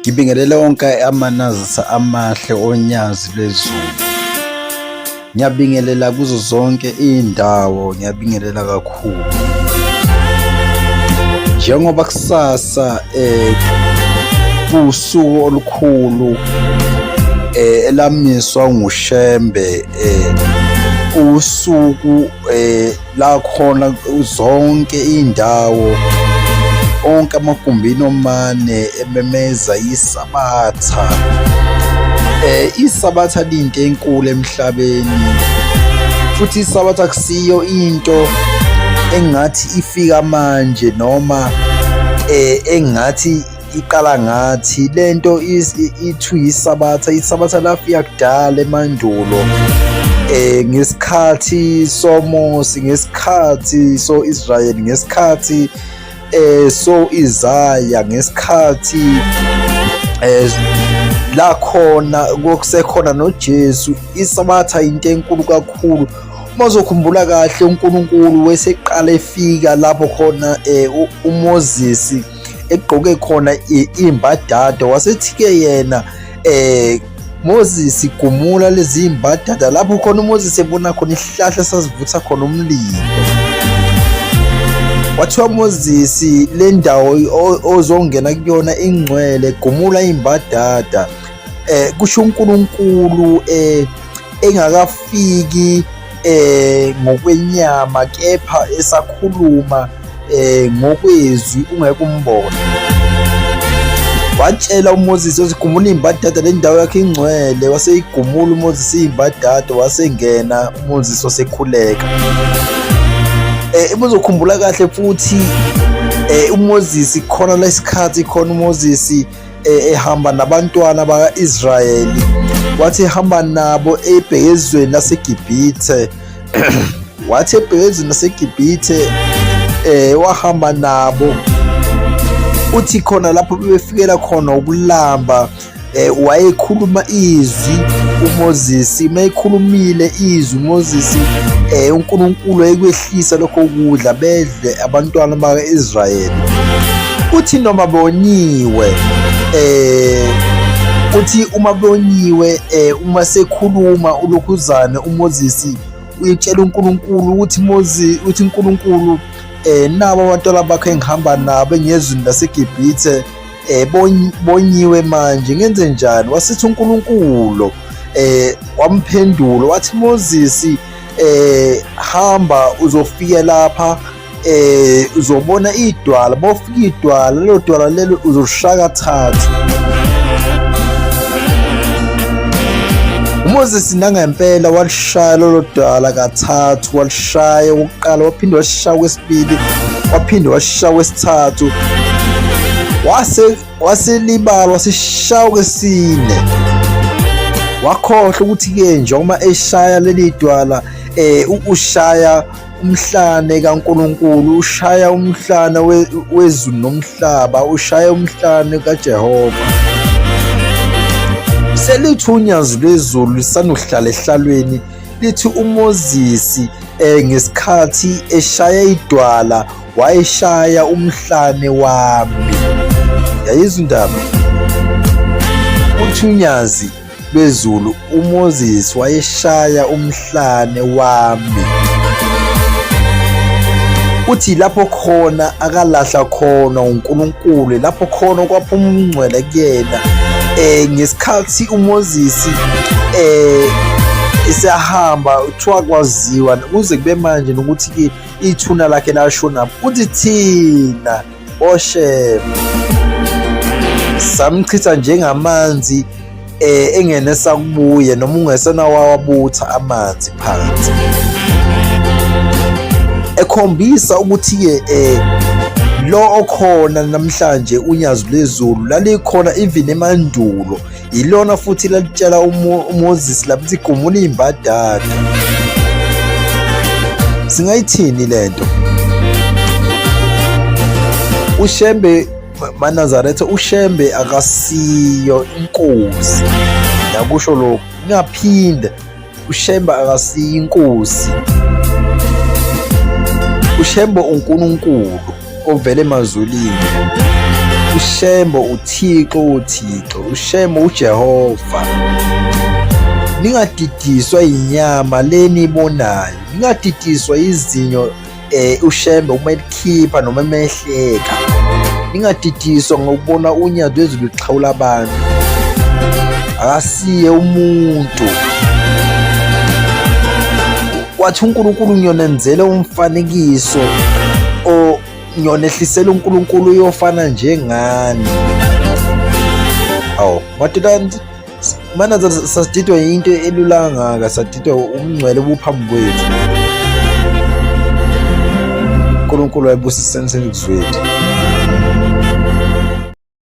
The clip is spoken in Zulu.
Ngibingelele onke amanazisa amahle onyazi lwezulu. Ngiyabingelela kuzo zonke iy'ndawo, ngiyabingelela kakhulu. Njengoba kusasa kuwusuku olukhulu elamiswa nguShembe usuku la khona zonke iy'ndawo onke amagumbini omane ememeza iSabatha. ISabatha liyinto enkulu emhlabeni futhi iSabatha akusiyo into engathi ifika manje noma engathi iqala ngathi lento ithu yisabatha. Isabatha lafika kudala emandulo ngesikhathi soMose, ngesikhathi so-Israyeli, ngesikhathi so Isaya, ngesikhathi la khona kokusekhona noJesu. Isabatha into enkulu kakhulu. Uma uzokhumbula kahle, uNkulunkulu weseqala efika lapho khona uMoses egqoke khona imbadada, wasethi-ke yena Moses, gumula lezi mbadada, lapho khona uMoses ebona khona isihlahla esasivutha khona umlilo. Wathiwa Moses, le ndawo ozongena kuyona ingcwele, gumula imbadada. Kusho uNkulunkulu engakafiki ngokwenyama, kepha esakhuluma ngokwezwi ungeke umbone. Watshela uMoses wathi gumula imbadada, le ndawo yakhe ingcwele. Waseyigumula uMoses imbadada, wasengena uMoses wasekhuleka. Uma uzokhumbula kahle futhi uMoses khona lesikhathi khona uMoses ehamba nabantwana baka-Israyeli, wathi ehamba nabo ebheke ezweni laseGibhithe. Wathi ebheke ezweni laseGibhithe wahamba nabo, uthi khona lapho bebefikela khona ukulamba wayekhuluma izwi uMoses. Mayekhulumile izwi uMoses, uNkulunkulu wayekwehlisa lokho kudla bedle abantwana baka-Israyeli. Uthi noma boniwe uthi uma boniwe uma sekhuluma ulokhuzane uMoses uyitshela uNkulunkulu ukuthi Moses, uthi uNkulunkulu nabo abantwana bakho engihamba nabo engiyezweni laseGibhithe bonyiwe manje, ngenze njani? Wasithi uNkulunkulu wamphendula wathi Moses, hamba uzofika lapha uzobona idwala, bofika idwala, lelo dwala lelo uzoshaya kathathu. UMoses nangempela walishaya lolo dwala kathathu, walishaya okokuqala, waphinde walishaya okwesibili, waphinde walishaya okwesithathu, waselibala waseshaya okwesine. Wakhohlwa ukuthi-ke njengoba eshaya leli dwala ushaya umhlane kaNkulunkulu, ushaya umhlane wezulu nomhlaba, ushaya umhlane kaJehova. Selithi unyazi lwezulu lisanohlala ehlalweni, lithi uMoses ngesikhathi eshaya idwala wayeshaya umhlane wami. Yayizwa indaba? Uthi unyazi lwezulu uMoses wayeshaya umhlane wami. Uthi lapho khona akalahla khona uNkulunkulu, lapho khona kwaphuma umngcwele kuyena. Ngesikhathi uMoses esahamba, kuthiwa kwaziwa kuze kube manje nokuthi-ke ithuna lakhe lashona. Uthi thina oShembe samchitha njengamanzi engene sakubuye noma ungesenawawabutha amanzi phansi, ekhombisa ukuthi-ke lo okhona namhlanje unyazi lwezulu lalikhona even emandulo, yilona futhi lalitshela uMoses lapho ukuthi gumula imbadada. Singayithini lento? UShembe maNazaretha, uShembe akasiyo inkosi, ngiyakusho lokhu ngiyaphinda, uShembe akasiyo inkosi. UShembe uNkulunkulu ovela emazulwini. UShembe uThixo uThixo, uShembe uJehova. Ningadidiswa inyama lenibonayo, ningadidiswa izinyo uShembe uma elikhipha noma emehleka. Ningadidiswa ngokubona unyazi lwezulu lixhawula abantu. Akasiye umuntu. Wathi uNkulunkulu ngiyonenzela umfanekiso o ngiyonehlisela uNkulunkulu uyofana njengani. Awu, madoda mana sasididwa yinto elula kangaka, sadidwa ubungcwele obuphambi kwethu. uNkulunkulu wayebusiseni sengizwethu.